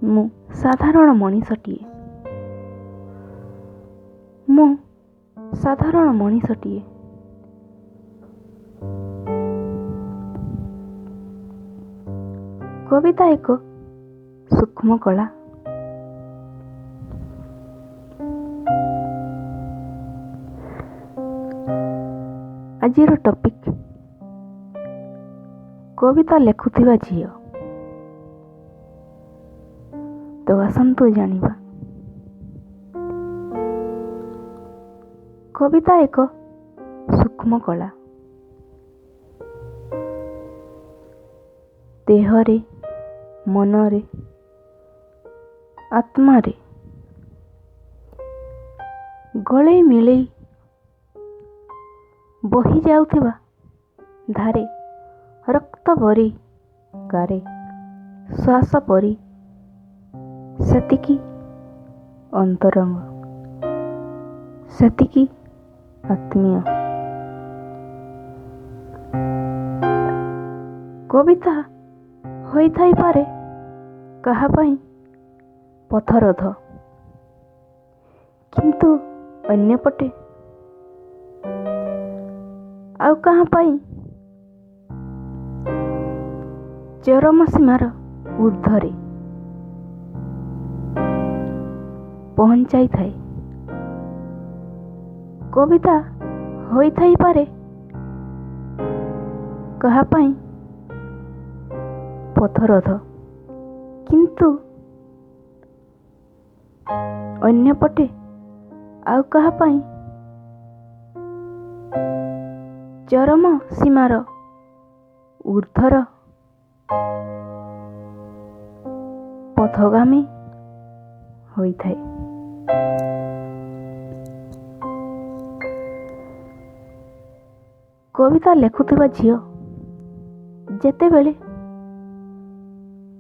ମୁଁ ସାଧାରଣ ମଣିଷଟିଏ। ମୁଁ ସାଧାରଣ ମଣିଷଟିଏ। କବିତା ଏକ ସୂକ୍ଷ୍ମ କଳା। ଆଜିର ଟପିକ୍ କବିତା ଲେଖୁଥିବା ଝିଅ। ତ ଆସନ୍ତୁ ଜାଣିବା। କବିତା ଏକ ସୂକ୍ଷ୍ମ କଳା। ଦେହରେ, ମନରେ, ଆତ୍ମାରେ ଗଳେଇ ମିଳେଇ ବହି ଯାଉଥିବା ଧାରେ ରକ୍ତ ପରି ଗାରେ ଶ୍ୱାସ ପରି ସେତିକି ଅନ୍ତରଙ୍ଗ, ସେତିକି ଆତ୍ମୀୟ। କବିତା ହୋଇଥାଇପାରେ କାହା ପାଇଁ ପଥରୋଧ, କିନ୍ତୁ ଅନ୍ୟପଟେ ଆଉ କାହା ପାଇଁ ଚରମ ସୀମାର ଊର୍ଦ୍ଧ୍ୱରେ ପହଞ୍ଚାଇଥାଏ। କବିତା ହୋଇଥାଇପାରେ କାହା ପାଇଁ ପଥରୋଧ, କିନ୍ତୁ ଅନ୍ୟପଟେ ଆଉ କାହା ପାଇଁ ଚରମ ସୀମାର ଊର୍ଦ୍ଧ୍ୱର ପଥଗାମୀ ହୋଇଥାଏ। କବିତା ଲେଖୁଥିବା ଝିଅ ଯେତେବେଳେ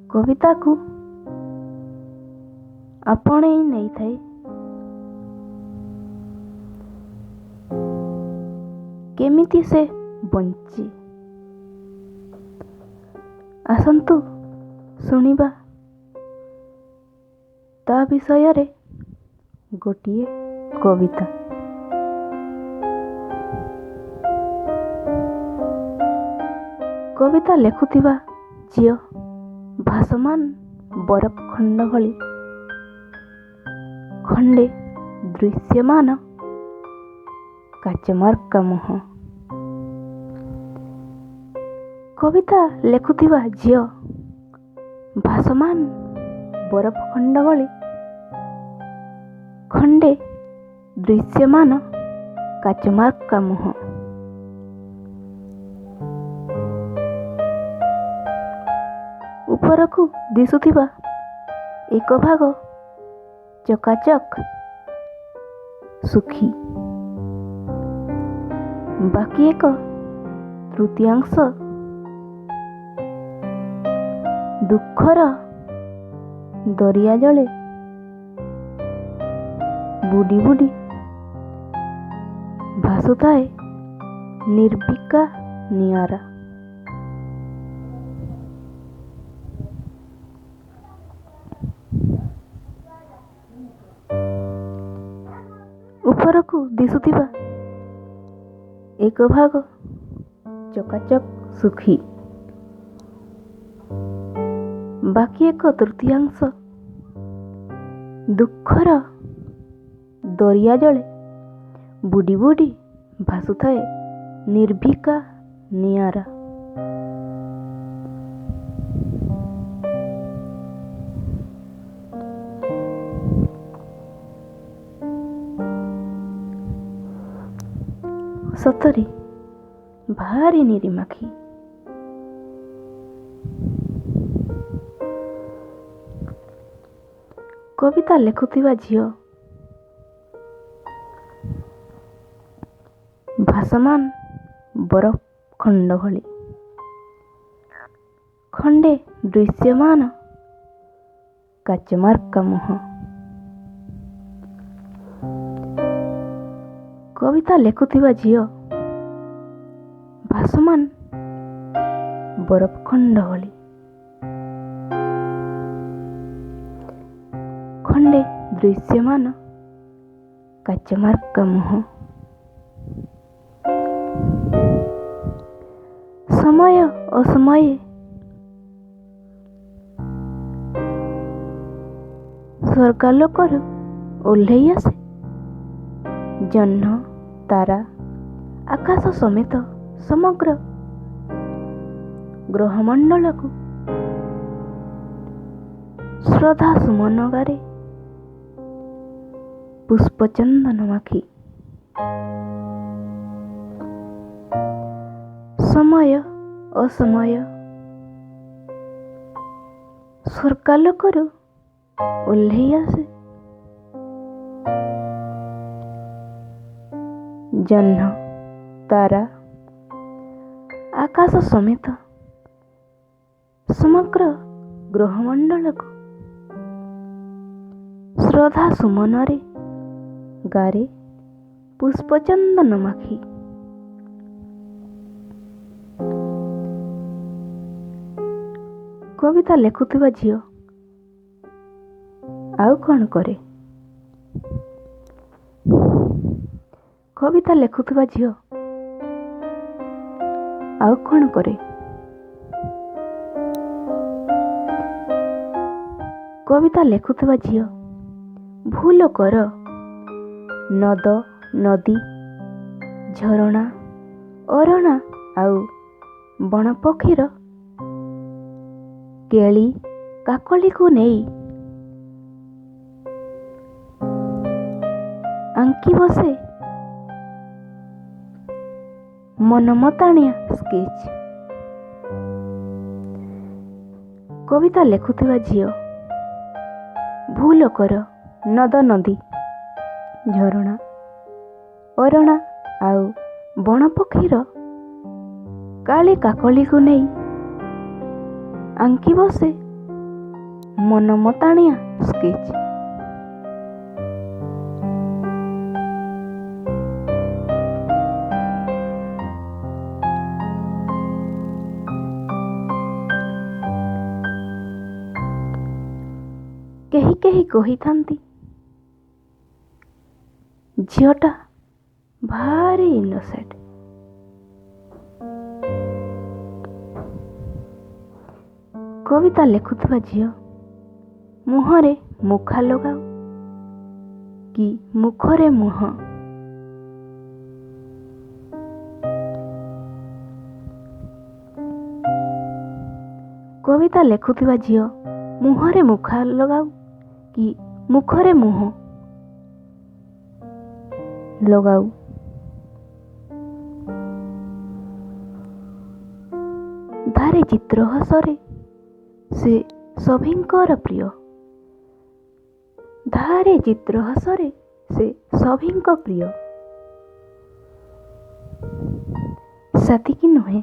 କବିତାକୁ ଆପଣେଇ ନେଇଥାଏ, କେମିତି ସେ ବଞ୍ଚେ, ଆସନ୍ତୁ ଶୁଣିବା ତା ବିଷୟରେ ଗୋଟିଏ କବିତା। କବିତା ଲେଖୁଥିବା ଝିଅ ଭାସମାନ ବରଫ ଖଣ୍ଡ ଭଳି ଖଣ୍ଡେ ଦୃଶ୍ୟମାନ କାଚମାର୍କା ମୁହଁ। କବିତା ଲେଖୁଥିବା ଝିଅ ଭାସମାନ ବରଫ ଖଣ୍ଡ ଭଳି ଖଣ୍ଡେ ଦୃଶ୍ୟମାନ କାଚମାର୍କା ମୁହଁ। ଉପରକୁ ଦିଶୁଥିବା ଏକ ଭାଗ ଚକାଚକ୍ ସୁଖୀ, ବାକି ଏକ ତୃତୀୟାଂଶ ଦୁଃଖର ଦରିଆ ଜଳେ ବୁଡ଼ି ବୁଡ଼ି ଭାସୁଥାଏ ନିର୍ବିକା ନିଆରା। ଉପରକୁ ଦିଶୁଥିବା ଏକ ଭାଗ ଚକାଚକ୍ ସୁଖୀ, ବାକି ଏକ ତୃତୀୟାଂଶ ଦୁଃଖର ଦରିଆ ଜଳେ ବୁଡ଼ି ବୁଡ଼ି ଭାସୁଥାଏ ନିର୍ଭିକା ନିଆରା। ସତରେ ଭାରି ନିରିମାଖି। କବିତା ଲେଖୁଥିବା ଝିଅ ଭାସମାନ ବରଫ ଖଣ୍ଡ ଭଳି ଖଣ୍ଡେ ଦୃଶ୍ୟମାନ କାଚମାର୍କା ମୁହଁ। କବିତା ଲେଖୁଥିବା ଝିଅ ଭାସମାନ ବରଫ ଖଣ୍ଡ ଭଳି। ଦୃଶ୍ୟମାନ କାଚମାର୍କା ମୁହଁ। ସମୟ ଅସମୟେ ସ୍ୱର୍ଗାଲୋକରୁ ଓହ୍ଲେଇ ଆସେ ଜହ୍ନ, ତାରା, ଆକାଶ ସମେତ ସମଗ୍ର ଗ୍ରହମଣ୍ଡଳକୁ ଶ୍ରଦ୍ଧା ସୁମନ ଗାରେ ପୁଷ୍ପଚନ୍ଦନ ମାଖି। ସମୟ ଅସମୟ ସ୍ୱର୍ଗାଲୋକରୁ ଓହ୍ଲେଇ ଆସେ ଜହ୍ନ, ତାରା, ଆକାଶ ସମେତ ସମଗ୍ର ଗ୍ରହମଣ୍ଡଳକୁ ଶ୍ରଦ୍ଧା ସୁମନରେ ଗାରେ ପୁଷ୍ପଚନ୍ଦନ ମାଖି। କବିତା ଲେଖୁଥିବା ଝିଅ ଆଉ କ'ଣ କରେ? କବିତା ଲେଖୁଥିବା ଝିଅ ଆଉ କ'ଣ କରେ? କବିତା ଲେଖୁଥିବା ଝିଅ ଭୂଲୋକର ନଦ, ନଦୀ, ଝରଣା, ଅରଣା ଆଉ ବଣପକ୍ଷୀର କେଳି କାକଳିକୁ ନେଇ ଆଙ୍କି ବସେ ମନମତାଣିଆ ସ୍କେଚ୍। କବିତା ଲେଖୁଥିବା ଝିଅ ଭୂଲୋକର ନଦ, ନଦୀ, ଝରଣା, ଅରଣା ଆଉ ବଣପକ୍ଷୀର କାଳି କାକଳିକୁ ନେଇ ଆଙ୍କି ବସେ ମନମତାଣିଆ ସ୍କେଚ୍। କେହି କେହି କହିଥାନ୍ତି ଝିଅଟା ଭାରି ଇନୋସେଣ୍ଟ। କବିତା ଲେଖୁଥିବା ଝିଅ ମୁହଁରେ ମୁଖା ଲଗାଉ କି ମୁଖରେ ମୁହଁ। କବିତା ଲେଖୁଥିବା ଝିଅ ମୁହଁରେ ମୁଖା ଲଗାଉ କି ମୁଖରେ ମୁହଁ ଲଗାଉ। ଧାରେ ଚିତ୍ର ହସରେ ସେ ସଭିଙ୍କର ପ୍ରିୟ। ଧାରେ ଚିତ୍ର ହସରେ ସେ ସଭିଙ୍କ ପ୍ରିୟ। ସେତିକି ନୁହେଁ,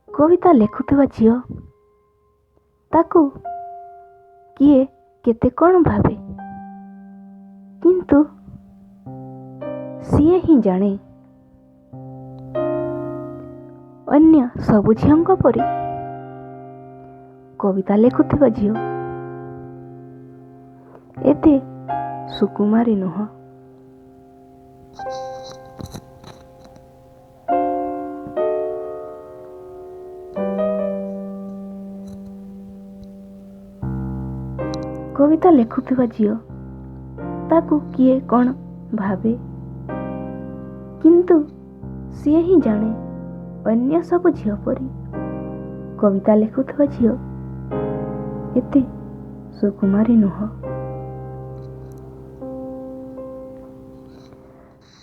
କବିତା ଲେଖୁଥିବା ଝିଅ ତାକୁ କିଏ କେତେ କ'ଣ ଭାବେ, କିନ୍ତୁ ସିଏ ହିଁ ଜାଣେ ଅନ୍ୟ ସବୁ ଝିଅଙ୍କ ପରି କବିତା ଲେଖୁଥିବା ଝିଅ ଏତେ ସୁକୁମାରୀ ନୁହଁ। କବିତା ଲେଖୁଥିବା ଝିଅ ତାକୁ କିଏ କ'ଣ ଭାବେ, କିନ୍ତୁ ସିଏ ହିଁ ଜାଣେ ଅନ୍ୟ ସବୁ ଝିଅ ପରି କବିତା ଲେଖୁଥିବା ଝିଅ ଏତେ ସୁକୁମାରୀ ନୁହଁ।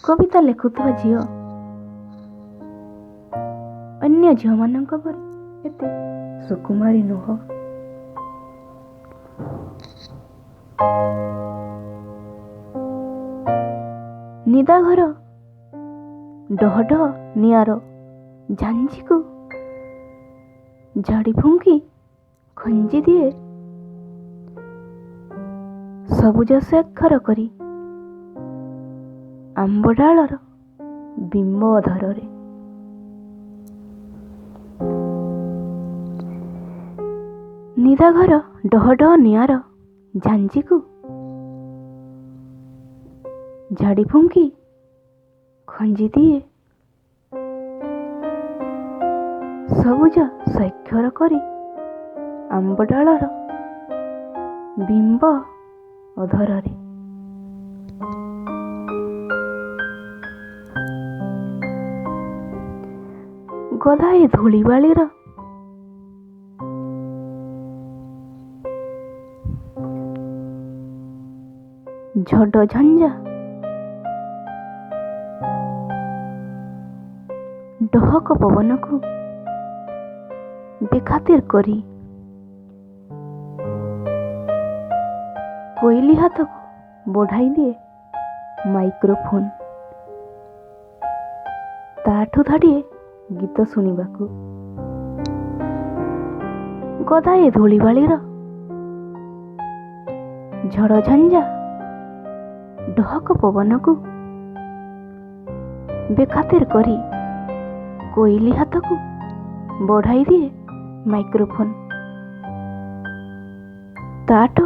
କବିତା ଲେଖୁଥିବା ଝିଅ ଅନ୍ୟ ଝିଅମାନଙ୍କ ପରି ଏତେ ସୁକୁମାରୀ ନୁହଁ। ନିଦାଘର ଡହ ଡହ ନିଆଁର ଝାଞ୍ଜିକୁ ଝାଡ଼ି ଫୁଙ୍କି ଖଞ୍ଜି ଦିଏ ସବୁଜ ସ୍ୱାକ୍ଷର କରି ଆମ୍ବ ଡାଳର ବିମ୍ବ ଅଧରରେ। ନିଦାଘର ଡହ ଡହ ନିଆଁର ଝାଞ୍ଜିକୁ ଝାଡ଼ି ଫୁଙ୍କି ଖଞ୍ଜି ଦିଏ ସବୁଜ ସ୍ୱାକ୍ଷର କରି ଆମ୍ବଡାଳର ବିମ୍ବ ଅଧରରେ। ଗଦାଏ ଧୂଳିବାଳିର ଝଡ଼ ଝଞ୍ଜା ଡହକ ପବନକୁ ବେଖାତିର କରି କୋଇଲି ହାତକୁ ବଢ଼ାଇ ଦିଏ ମାଇକ୍ରୋଫୋନ୍, ତାଠୁ ଧାଡ଼ିଏ ଗୀତ ଶୁଣିବାକୁ। ଗଦାଏ ଧୂଳିବାଳିର ଝଡ଼ ଝଞ୍ଜା ଡହକ ପବନକୁ ବେଖାତିର କରି କୋଇଲି ହାତକୁ ବଢ଼ାଇ ଦିଏ ମାଇକ୍ରୋଫୋନ୍, ତାଠୁ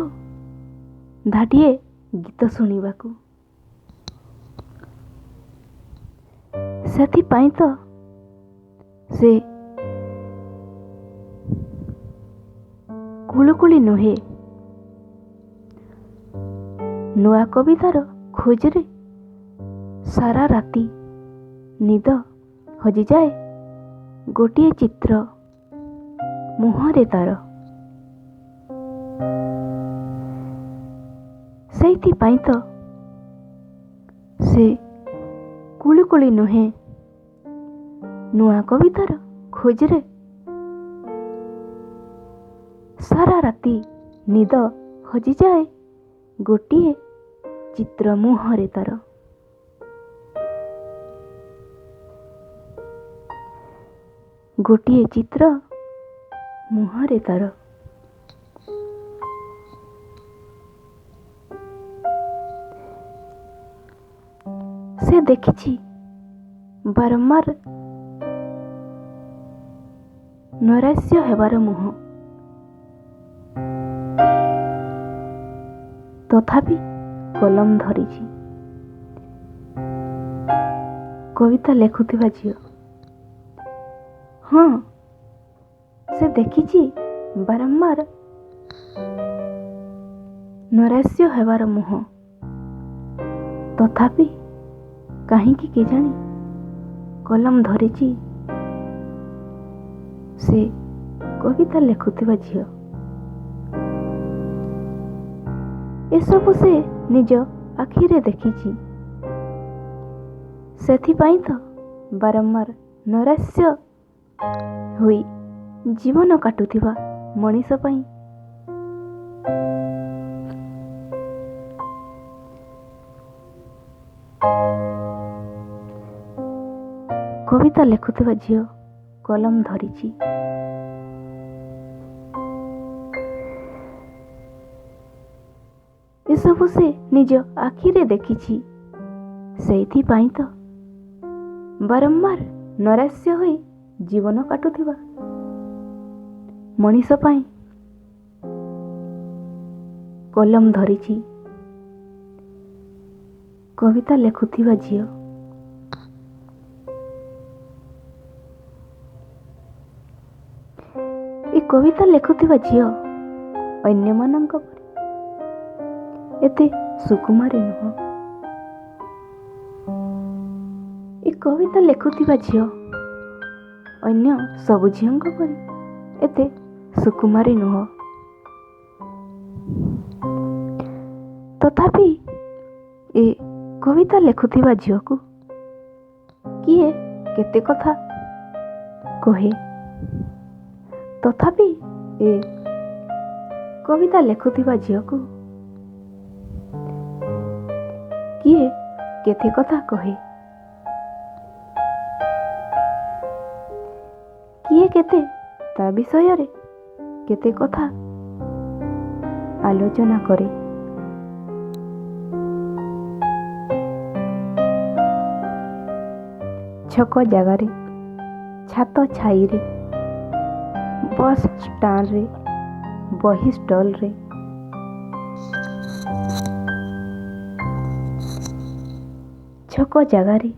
ଧାଡ଼ିଏ ଗୀତ ଶୁଣିବାକୁ। ସେଥିପାଇଁ ତ ସେ କୁଳୁକୁଳି ନୁହେଁ, ନୂଆ କବିତାର ଖୋଜରେ ସାରା ରାତି ନିଦ ହଜିଯାଏ ଗୋଟିଏ ଚିତ୍ର ମୁହଁରେ ତାର। ସେଇଥିପାଇଁ ତ ସେ କୁଳୁକୁଳି ନୁହେଁ, ନୂଆ କବିତାର ଖୋଜରେ ସାରା ରାତି ନିଦ ହଜିଯାଏ ଗୋଟିଏ ଚିତ୍ର ମୁହଁରେ ତାର। ଗୋଟିଏ ଚିତ୍ର ମୁହଁରେ ତାର। ସେ ଦେଖିଛି ବାରମ୍ବାର ନୈରାଶ୍ୟ ହେବାର ମୁହଁ, ତଥାପି କଲମ ଧରିଛି କବିତା ଲେଖୁଥିବା ଝିଅ। ହଁ, ସେ ଦେଖିଛି ବାରମ୍ବାର ନୈରାଶ୍ୟ ହେବାର ମୁହଁ, ତଥାପି କାହିଁକି କେଜାଣି କଲମ ଧରିଛି ସେ କବିତା ଲେଖୁଥିବା ଝିଅ। ଏସବୁ ସେ ନିଜ ଆଖିରେ ଦେଖିଛି, ସେଥିପାଇଁ ତ ବାରମ୍ବାର ନୈରାଶ୍ୟ ହୋଇ ଜୀବନ କାଟୁଥିବା ମଣିଷ ପାଇଁ କବିତା ଲେଖୁଥିବା ଝିଅ କଲମ ଧରିଛି। ଏସବୁ ସେ ନିଜ ଆଖିରେ ଦେଖିଛି, ସେଇଥିପାଇଁ ତ ବାରମ୍ବାର ନୈରାଶ୍ୟ ହୋଇ ଜୀବନ କାଟୁଥିବା ମଣିଷ ପାଇଁ କଲମ ଧରିଛି କବିତା ଲେଖୁଥିବା ଝିଅ। ଏ କବିତା ଲେଖୁଥିବା ଝିଅ ଅନ୍ୟମାନଙ୍କ ପରି ଏତେ ସୁକୁମାରୀ ନୁହଁ। ଏ କବିତା ଲେଖୁଥିବା ଝିଅ ଅନ୍ୟ ସବୁ ଝିଅଙ୍କ ପରି ଏତେ ସୁକୁମାରୀ ନୁହଁ। ତଥାପି ଏ କବିତା ଲେଖୁଥିବା ଝିଅକୁ କିଏ କେତେ କଥା କହେ, ତଥାପି ଏ କବିତା ଲେଖୁଥିବା ଝିଅକୁ କିଏ କେତେ କଥା କହେ, କିଏ କେତେ ତା ବିଷୟରେ କେତେ କଥା ଆଲୋଚନା କରେ। ଛକ ଜାଗାରେ, ଛାତ ଛାଇରେ, ବସ୍ ଷ୍ଟାଣ୍ଡରେ, ବହି ଷ୍ଟଲରେ। ଛକ ଜାଗାରେ,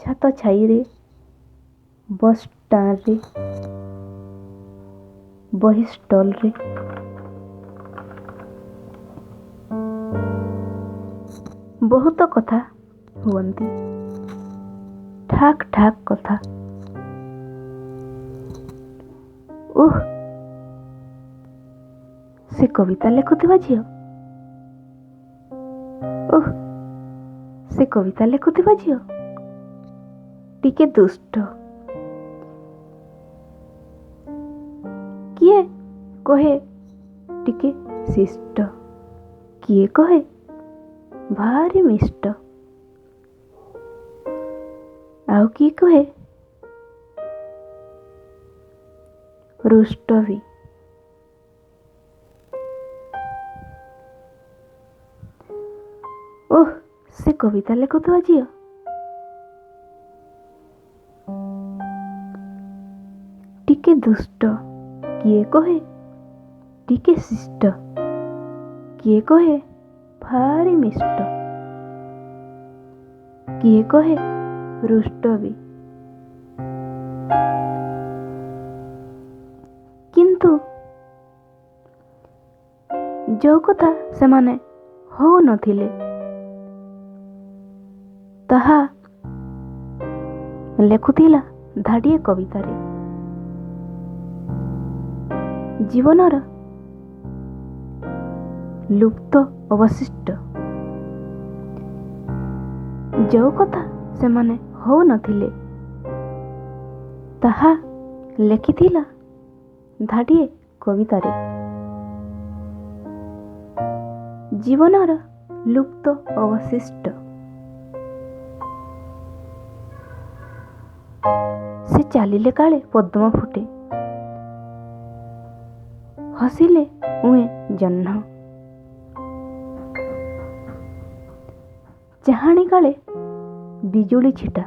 ଛାତ ଛାଇରେ, ବସ୍ ଷ୍ଟାଣ୍ଡରେ, ବହି ଷ୍ଟଲରେ। ବହୁତ କଥା ହୁଅନ୍ତି, ଠାକ୍ ଠାକ୍ କଥା। ଓଃ, ସେ କବିତା ଲେଖୁଥିବା ଝିଅ। ଓଃ, ସେ କବିତା ଲେଖୁଥିବା ଝିଅ ଟିକେ ଦୁଷ୍ଟ। କିଏ କହେ ଟିକେ ଶିଷ୍ଟ, କିଏ କହେ ଭାରି ମିଷ୍ଟ, ଆଉ କିଏ କହେ ରୁଷ୍ଟ ବି। ଓଃ, ସେ କବିତା ଲେଖୁଥିବା ଝିଅ ଟିକେ ଦୁଷ୍ଟ, କିଏ କହେ ଟିକେ ଶିଷ୍ଟ, କିଏ କହେ ଭାରି ମିଷ୍ଟ, କିଏ କହେ ରୁଷ୍ଟ ବି। କିନ୍ତୁ ଯୋଉ କଥା ସେମାନେ ହଉନଥିଲେ ତାହା ଲେଖୁଥିଲା ଧାଡ଼ିଏ କବିତାରେ। ଜୀବନର ଲୁପ୍ତ ଅବଶିଷ୍ଟ। ଯୋଉ କଥା ସେମାନେ ହଉନଥିଲେ ତାହା ଲେଖିଥିଲା ଧାଡ଼ିଏ କବିତାରେ। ଜୀବନର ଲୁପ୍ତ ଅବଶିଷ୍ଟ। ସେ ଚାଲିଲେ କାଳେ ପଦ୍ମ ଫୁଟେ, ହସିଲେ ଉଏଁ ଜହ୍ନ, ଚାହାଣି କାଳେ ବିଜୁଳି ଛିଟା,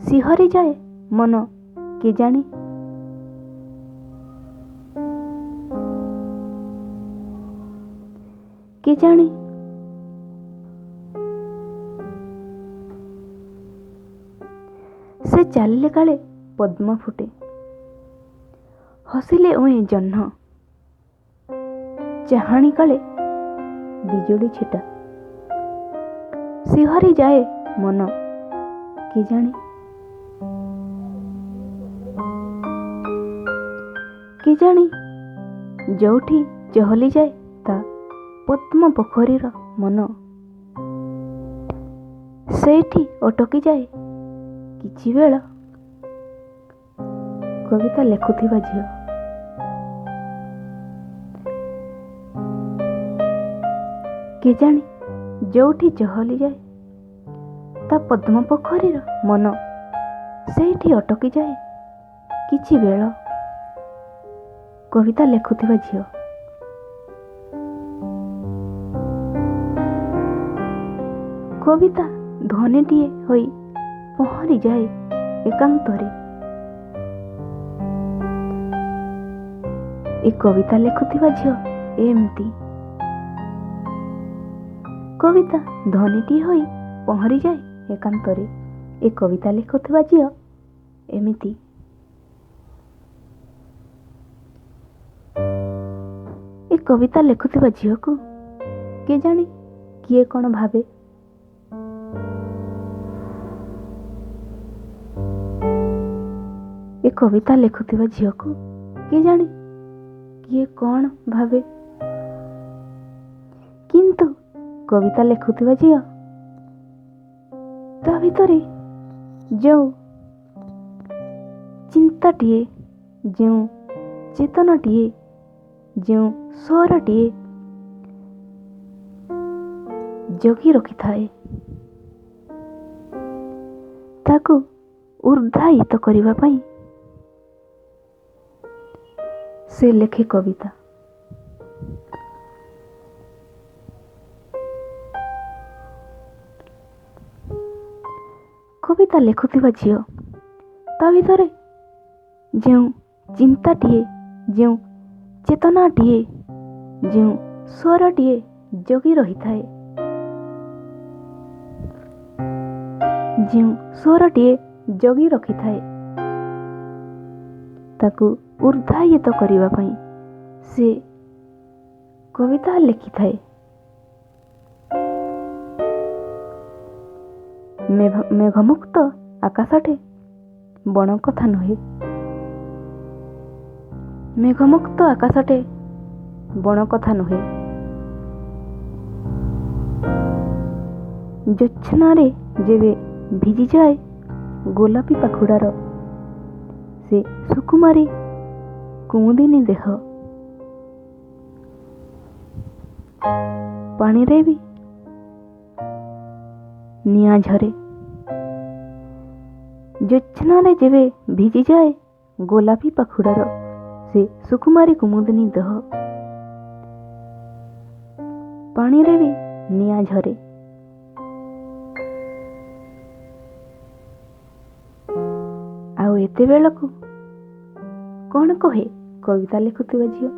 ଶିହରି ଯାଏ ମନ କେଜାଣି। କେଜାଣି। ସେ ଚାଲିଲେ କାଳେ ପଦ୍ମ ଫୁଟେ, ହସିଲେ ଉଏଁ ଜହ୍ନ, ଚାହାଣି କାଳେ ବିଜୁଳି ଛିଟା, ଶିହରି ଯାଏ ମନ କେଜାଣି। କେଜାଣି ଯୋଉଠି ଚହଲିଯାଏ ତା ପଦ୍ମ ପୋଖରୀର ମନ, ସେଇଠି ଅଟକିଯାଏ କିଛି ବେଳ କବିତା ଲେଖୁଥିବା ଝିଅ। କେଜାଣି ଯୋଉଠି ଚହଲିଯାଏ ତା ପଦ୍ମ ପୋଖରୀର ମନ, ସେଇଠି ଅଟକିଯାଏ କିଛି ବେଳ କବିତା ଲେଖୁଥିବା ଝିଅ। କବିତା ଧ୍ୱନିଟିଏ ହୋଇ ପହଁରିଯାଏ ଏକାନ୍ତରେ। ଏ କବିତା ଲେଖୁଥିବା ଝିଅ ଏମିତି କବିତା ଧ୍ୱନିଟିଏ ହୋଇ ପହଁରିଯାଏ ଏକାନ୍ତରେ। ଏ କବିତା ଲେଖୁଥିବା ଝିଅ ଏମିତି। ଏ କବିତା ଲେଖୁଥିବା ଝିଅକୁ କେଜାଣି କିଏ କ'ଣ ଭାବେ। ଏ କବିତା ଲେଖୁଥିବା ଝିଅକୁ କେଜାଣି କିଏ କ'ଣ ଭାବେ। କିନ୍ତୁ କବିତା ଲେଖୁଥିବା ଝିଅ ତା ଭିତରେ ଯେଉଁ ଚିନ୍ତାଟିଏ, ଯେଉଁ ଚେତନାଟିଏ, ଯେଉଁ ସ୍ୱରଟିଏ ଜଗି ରଖିଥାଏ, ତାକୁ ଉର୍ଦ୍ଧାୟିତ କରିବା ପାଇଁ ସେ ଲେଖେ କବିତା। କବିତା ଲେଖୁଥିବା ଝିଅ ତା ଭିତରେ ଯେଉଁ ଚିନ୍ତାଟିଏ, ଯେଉଁ ଚେତନାଟିଏ, ଯେଉଁ ସ୍ୱରଟିଏ ଜଗି ରହିଥାଏ, ଯେଉଁ ସ୍ୱରଟିଏ ଜଗି ରଖିଥାଏ, ତାକୁ ଉର୍ଦ୍ଧାୟିତ କରିବା ପାଇଁ ସେ କବିତା ଲେଖିଥାଏ। ମେଘମୁକ୍ତ ଆକାଶଟେ ବଣ କଥା ନୁହେଁ, ମେଘମୁକ୍ତ ଆକାଶଟେ ବଣ କଥା ନୁହେଁ। ଜ୍ୟୋତ୍ସ୍ନାରେ ଯେବେ ଭିଜିଯାଏ ଗୋଲାପୀ ପାଖୁଡ଼ାର ସେ ସୁକୁମାରୀ କୁମୁଦିନୀ ଦେହ, ପାଣିରେ ବି ନିଆଁ ଝରେ। ଜ୍ୟୋତ୍ସ୍ନାରେ ଯେବେ ଭିଜିଯାଏ ଗୋଲାପୀ ପାଖୁଡ଼ାର ସେ ସୁକୁମାରୀ କୁମୁଦିନୀ ଦେହ, ପାଣିରେ ବି ନିଆଁ ଝରେ। ଆଉ ଏତେବେଳକୁ କ'ଣ କହେ କବିତା ଲେଖୁଥିବା ଝିଅ?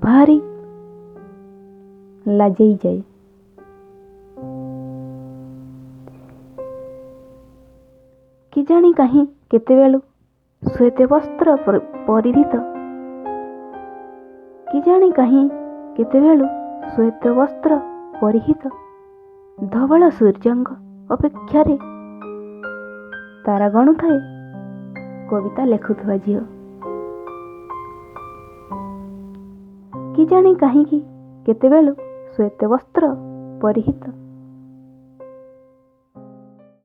ଭାରି ଲାଜେଇ ଯାଏ। କେଜାଣି କାହିଁ କେତେବେଳୁ ଶ୍ୱେତ ବସ୍ତ୍ର ପରିହିତ, କେଜାଣି କାହିଁ କେତେବେଳୁ ଶ୍ୱେତ ବସ୍ତ୍ର ପରିହିତ ଧବଳ ସୂର୍ଯ୍ୟଙ୍କ ଅପେକ୍ଷାରେ ତାରା ଗଣୁଥାଏ କବିତା ଲେଖୁଥିବା ଝିଅ। କେଜାଣି କାହିଁକି କେତେବେଳୁ ଶ୍ୱେତ ବସ୍ତ୍ର ପରିହିତ